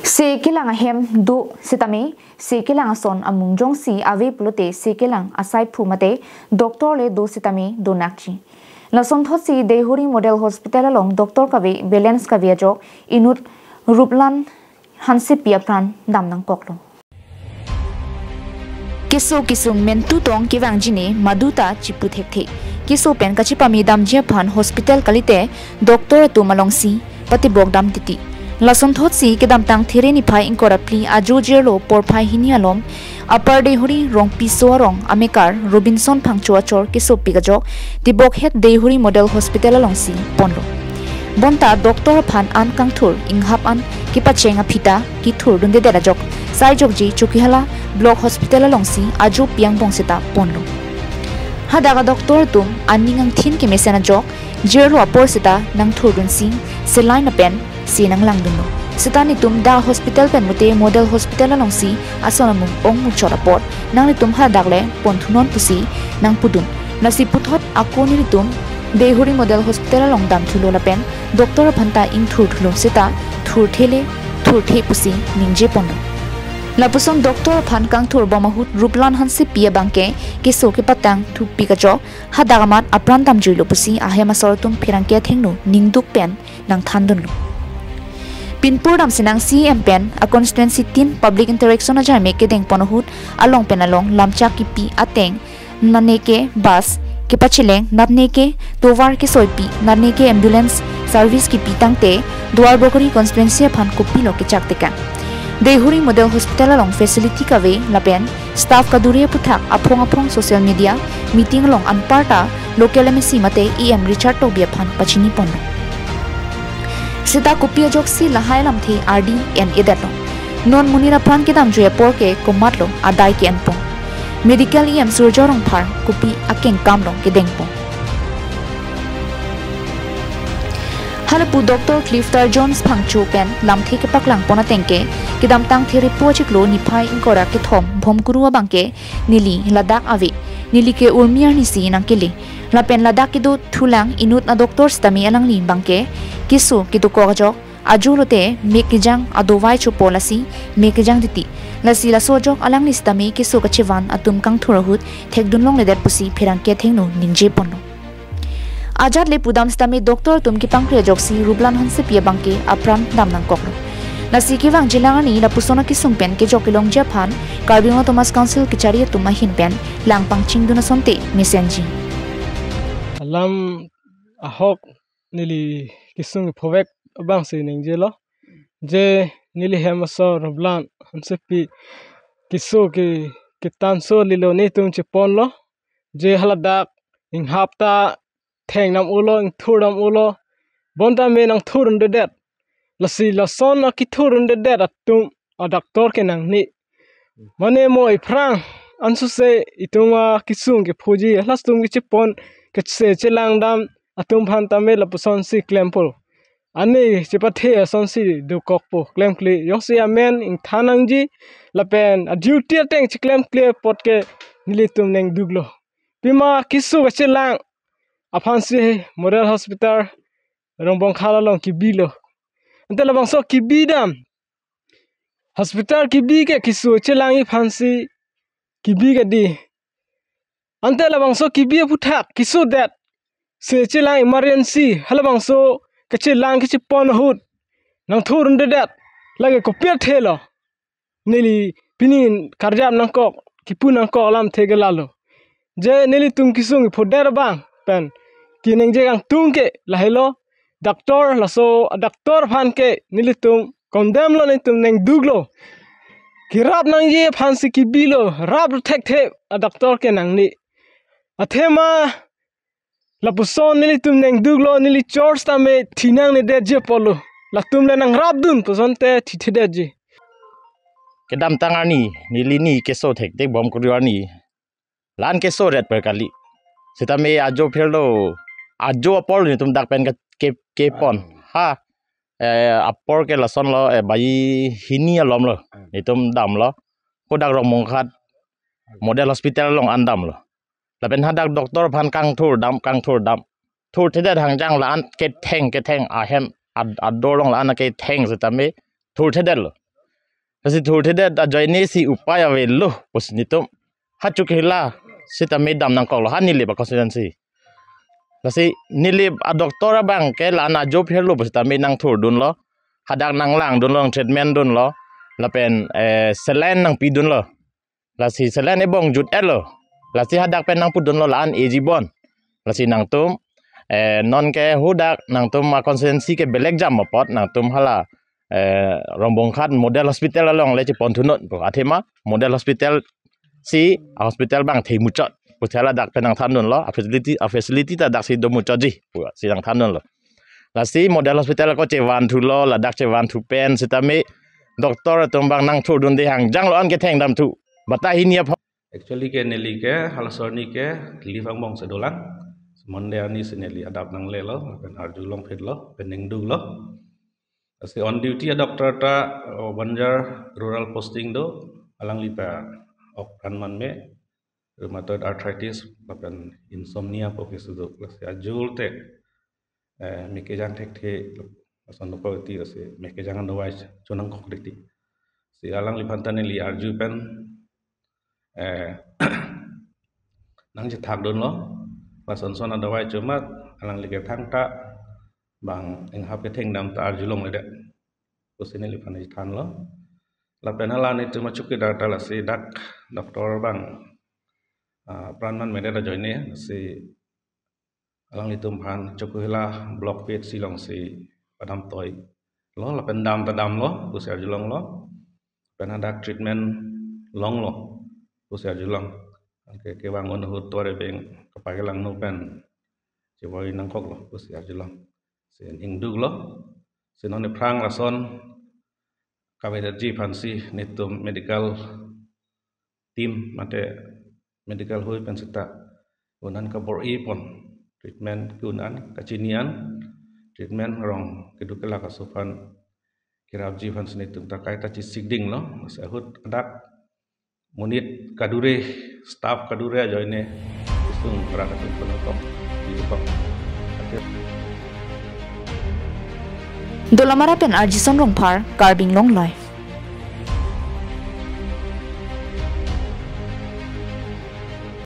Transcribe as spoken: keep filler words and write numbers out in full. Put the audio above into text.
Se kelang ahem do sitame, se kelang ason amung jongsi ave pulote se kelang asai phu mate doctor le do sitame do nakji. Lasonthotsi Deihori Model Hospital along doctor kave balance kave ajok inut Ruplan Hansepi apran dam nangkoklo. Keso kesung mentu tong kevangji ne maduta chipu thekthe. Keso pen kachepame damji aphan hospital kalite doctor atum alongsi patebok dam titi. Lasonthotsi kedamtang There niphai ingkoi ra phli ajo jirlo porphai hini alom Upper Deihori Rongpiso arong amekar Robinson Phangcho achor kesopik ajok tebokhet Deihori Model Hospital alongsi ponlo. Bonta doctor aphan an kangthur inghap an kepacheng aphi ta kethurdundedet ajok sai jokji Chokihola Block Hospital alongsi ajo pi angbong seta ponlo. Hadak a doctor atum aning angthin kemesen ajok jirlo apor seta nangthurdunsi saline lapen se nanglangdunlo. Seta netum dak hospital pen mute Model Hospital alongsi ason amung ong muchot apot nanglitum hadak le ponthunon pusi nangpudun. Lasi puthot ako nelitum Deihori Model Hospital along damthulo lapen doctor aphan ta ingthurthulo seta thurthe le thurthe pusi ningje ponlo. Lapuson doctor aphan kangthur bom ahut Ruplan Hansepi abangke keso kepatang thupik ajok hadak amat apran damjuilo pusi ahem asor atum pherangke athengno ningduk pen nangthandunlo. Pinpur dam senang C E M pen a constituency tin public interaction ajai me kedeng pon ahut along pen along lamchak kipi ateng nane ke bus kepacheleng nane ke tovar kesoipi nane ke ambulance service kipi tangte Duar Bagori constituency aphan kopilo kechak tekang. Deihori Model Hospital along facility kave lapen staff kadure aphuthak aphong aphong social media meeting along anparta local M A C mate E M Richard Tokbi aphan pachini ponlo. Seta kopi ajoksi lahai lamthe ardi en-edetlo. Non monit aphan kedamjui apor ke komatlo adai ke-enpon. Medical E M Surjya Rongphar kopi akengkam along kedengpon. Halapu Doctor Clifton Jones Phangcho pen lamthe kepaklang pon ateng ke kedamtang There po achiklo niphai ingkoi ra kethom Bhomkuru abangke neli ladak ave. Neli ke urmi arnisi nangkele. Lapen ladak kedo thulang inut a doctor sitame alangli abangke keso kedokok ajok ajo lote mek kejang adovai chopo lasi mek kejang titi. Lasi laso ajok alangli sitame keso kachevan atum kangthur ahut thekdun longledet pusi pherangke athengno ningje ponlo. Ajat le pudam sitame doctor atum kepangkri ajoksi Ruplan Hansepi abangke apran dam nangkoklo. Lasi kevangjilang arni lapuson akesung pen kejok kelongji aphan Karbi Anglong Autonomous Council kechari atum ahin pen lang pangchingdun asonte mesenji. Alam ahok neli kesung phovek abangsi ningjelo. Je neli hem asor Ruplan Hansepi keso ke ketanso lilo netum cheponlo. Je haladak inghap ta thengnam ulo, ingthurnam ulo. Bonta me nangthurundedet. Lasi lason akethurundedet atum a doctor ke nangne. Mane mo iphrang ansose itum akesung kephoji, hala atum kechepon kese chelangdam atum aphan tame lapusonsi klempo. Ani chepathe asonsi dokokpo klemkle. Jongsi amen ingthan nangji lapen a duty ateng cheklemkle apot ke nelitum nengduklo. Pima keso kachelang aphansi Model Hospital Rongbongkhal along kebilo. Ante labangso kebi dam. Hospital kebi ke keso chelangji aphansi kebi kedi. Ante labangso kebi aphuthak kesodet. Se chelang emergency halabangso kachelang kachepon ahut nangthurundedet. Lake kopi athelo. Neli pini karjap nangkok, kipu nangkok alamthe ke lalo. Je nelitum kesung kephodet abang pen keningje kangtung ke lahelo. Doctor laso a doctor aphan ke nelitum condemn lo, nelitum nengduklo. Kerap nangji aphansi kebilo, rap thekthe a doctor ke nangne. Athema lapuson nelitum nengduklo, neli church tame thinangnedetji apotlo. Latum le nangrapdun pusonte thithedetji. Kedamtang arni, neli ni keso thekthek Bhomkuru arni. La-an kesodet per kali. Sitame ajo phirlo, ajo apor netum dak pen ke, ke, kepon. Ha, eh, apor ke lasonlo, eh, baji hini alomlo. Netum damlo. Kodak Rongmongkhat Model Hospital along an damlo. Lapen hadak doctor aphan kangthur dam, kangthur dam. Thurthedet hangjang la-an ketheng, ketheng ahem ad-, ador along la-an ketheng sitame thurthedet lo. Lasi thurthedet ajoine si upai avelo pusi netum ha Chokihola sitame dam nangkoklo, ha Nilip a constituency. Lasi Nilip a doctor abang ke la-an ajo pherlo pusitame nangthurdunlo. Hadak nanglangdunlo, nang treatment dunlo. Lapen eh, saline nangpidunlo. Lasi saline ebong jut-etlo. Lasi hadak pen nangpudunlo la-an ejibon. Lasi nangtum eh, non ke hadak nangtum a constituency ke belek jam apot nangtum hala eh, Rongbongkhat model hospital along le chepon thunun pu. Athema model hospital si a hospital abang the muchot pu, hala dak pen nangthandunlo, a facility, a facility ta daksi do muchotji pusi nangthandunlo. Lasi model hospital ko chevan thulo, ladak chevan thu pen sitame doctor atum abang nangthurdunde hangjanglo, an ketheng damthu. Bata hini apho. Actually ke neli ke hala arni ke leave angbong si dolang. Monday arni si neli adap nanglelo, lapen arjulongphitlo, pen ningduklo. Lasi on duty a doctor ta oh, Banjar rural posting do, alangli ta ok pran manme, rheumatoid arthritis lapen insomnia pu case do. Lasi ajul te eh, me kejang thekthe, lason dokok ti, lasi me kejang an dawai chonangkok dikti. Si alangliphan ta neli arju pen eh, nangchethakdunlo. Lason son adawai chomat, alangli ke thangta bang inghap ketheng dam ta arjulongledet pusi neliphan chethanlo. Lapen hala netum a chowkidar ta lasi dak doctor abang ah, pran manmedet ajoine si alanglitum aphan Chokihola Block P H C alongsi padam toilo, lapen dam ta damlo pusi arjulonglo. Pen hadak treatment longlo pusi arjulong. Anke kevang un ahut tovar ebeng kapakelangno pen chevoi nangkoklo pusi arjulong. Si ningduklo. Si non aphrang lason kavedetji aphansi netum medical team mate medical hui pen seta un-an kabor-ipon, treatment ke-un-an, kachini an, treatment rong keduk kelak aso aphan kerapji aphansi netum ta kaita chesikdinglo. Lasi ahut adak monit kadure, staff kadure ajoine isung rat atum penotong di Diphu. Dolamara pen Arjison Rongphar, Karbi Anglong Live.